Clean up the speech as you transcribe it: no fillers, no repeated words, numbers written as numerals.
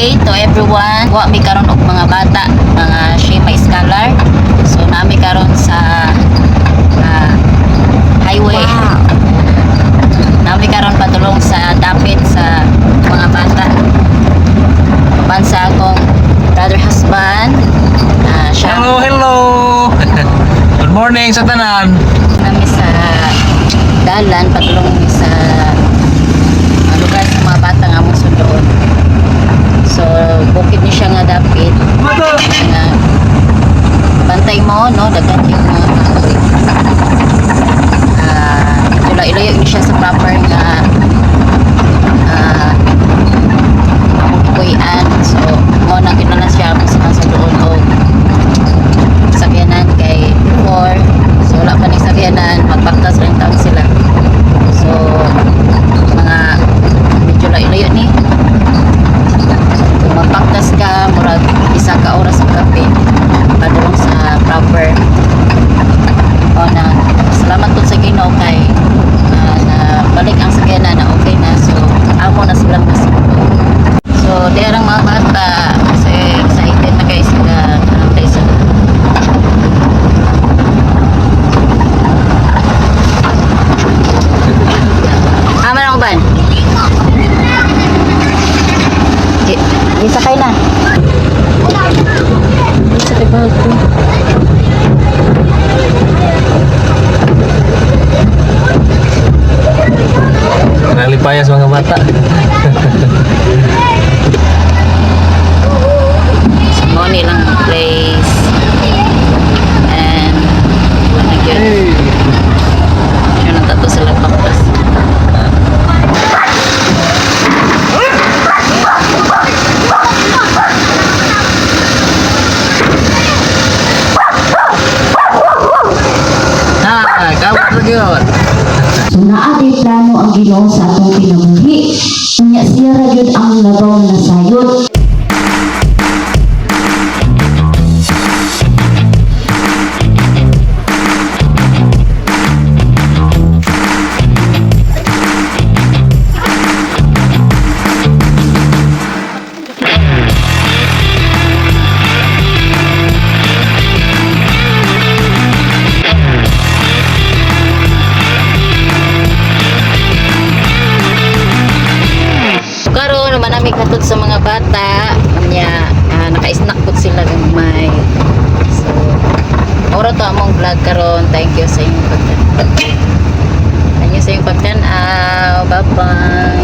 day to everyone. Wa mi karon og mga bata, mga Shema Scholar. So nami karon sa highway. Nami karon padulong sa dapit sa mga bata. Uban sa akong brother husband. Siya Hello, hello! Good morning sa tanan. Nami sa dalan padulong mi sa lugar sa mga bata nga among sundoon. So bukid ni siya nga dapit nga bantay mo, no, daghan yung mga kahoy. Medyo layo ni siya sa proper nga kuyan. So mo nang kinahanglan siya sa doon og sakyanan kay before, so wala pa ning sakyanan, magbaktas rin taon sila. So mga medyo layo-layo ni. Kung magbaktas ka, murag isa ka oras ang kape padulong sa proper. O na salamat po sa Ginoo kay na balik ang sakyanan na okay na, so amo na silang nasundo. So di ang mga bata kasi excited na kay sila, antay sila. Ama na uban. Di, di sakay na. Di sakay ba ito? Nalipayas mga bata. So, mo nilang place. And, wala gyud. Yun ang tato sila baktas. Ha, kabot na gyud. So naa day plano ang Ginoo sa atong kinabuhi. Unya siya ra gyud ang labaw na sayod. Karon naman nami katod sa mga bata, unya naka-snack pud sila gamay. So, ora to among vlog karon. Thank you sa inyong pagtan. Thank you sa inyong pagtan-aw. Bye-bye.